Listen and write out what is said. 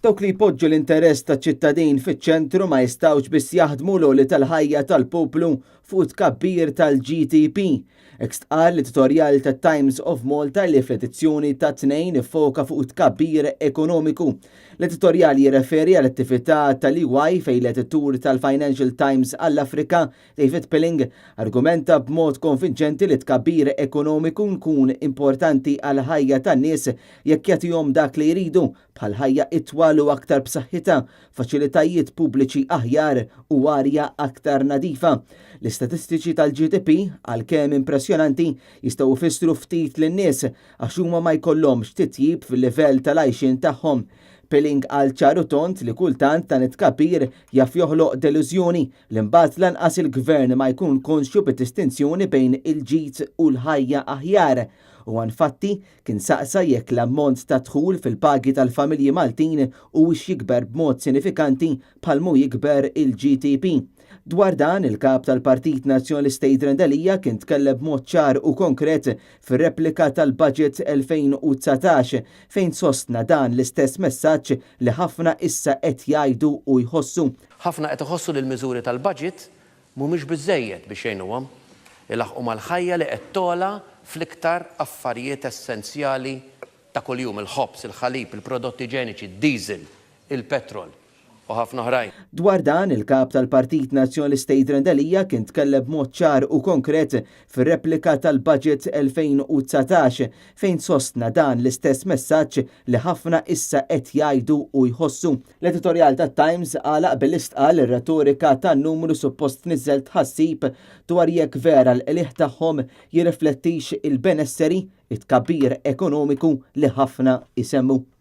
Dawk li jpoġġu l-interess taċ-ċittadin fiċ-ċentru ma jistgħux biss jaħdmu l-għoli tal-ħajja tal-poplu fuq it-tkabbir tal-GDP. Hekk stqarr l-editorjal tat-Times of Malta li fl-edizzjoni tat-Tnejn iffoka fuq it-tkabbir ekonomiku. L-editorjal jirreferi għal attività tal-EY fejn l-editur tal-Financial Times għall-Afrika, David Pilling, argumenta b'mod konvinċenti li t-tkabbir ekonomiku nkun importanti għall-ħajja tan-nies jekk jagħtihom dak li jridu, bħal ħajja itwal u aktar b'saħħitha, faċilitajiet pubbliċi aħjar u arja aktar nadifa. L-istatistiċi tal-GDP, għalkemm impressjonanti, jistgħu jfissru ftit lin-nies għax huma ma jkollhomx titjib fil-livell tal-għajxien tagħhom. Pilling qal ċar u tond li kultant dan it-tkabbir jaf joħloq delużjoni li mbagħad lanqas il-gvern ma jkun konxju bid-distinzjoni bejn il-ġid u l-ħajja aħjar. Huwa infatti Kien saqsa jekk l-ammont ta' dħul fil-pagi tal-familji Maltin huwiex jikber b'mod sinifikanti bħal mhu jikber il-GDP. Dwar dan, il-Kap tal-Partit Nazzjonalista Adrian Delia kien tkellem b'mod ċar u konkret fir-replika tal-Budget 2019 fejn sostna dan l-istess messaġġ li ħafna issa qed jgħidu u jħossu. Ħafna qed iħossu li l-miżuri tal-Budget mhumiex biżżejjed biex jgħinuhom ilaħħqu mal-ħajja li qed togħla fl-iktar affarijiet essenzjali ta' kuljum, il-ħobż, il-ħalib, il-prodotti iġeniċi, d-diesel, il-petrol u ħafna oħrajn. Dwar dan, il-Kap tal-Partit Nazzjonalista Adrian Delia kien tkellem b'mod ċar u konkret fir-replika tal-Budget 2019 fejn sostna dan l-istess messaġġ li ħafna issa qed jgħidu u jħossu. L-editorjal tat-Times għalaq billi stqarr li r-retorika tan-numru suppost tniżżel tħassib dwar jekk vera l-qligħ tagħhom jirriflettix il-benesseri, it-tkabbir ekonomiku li ħafna jsemmu.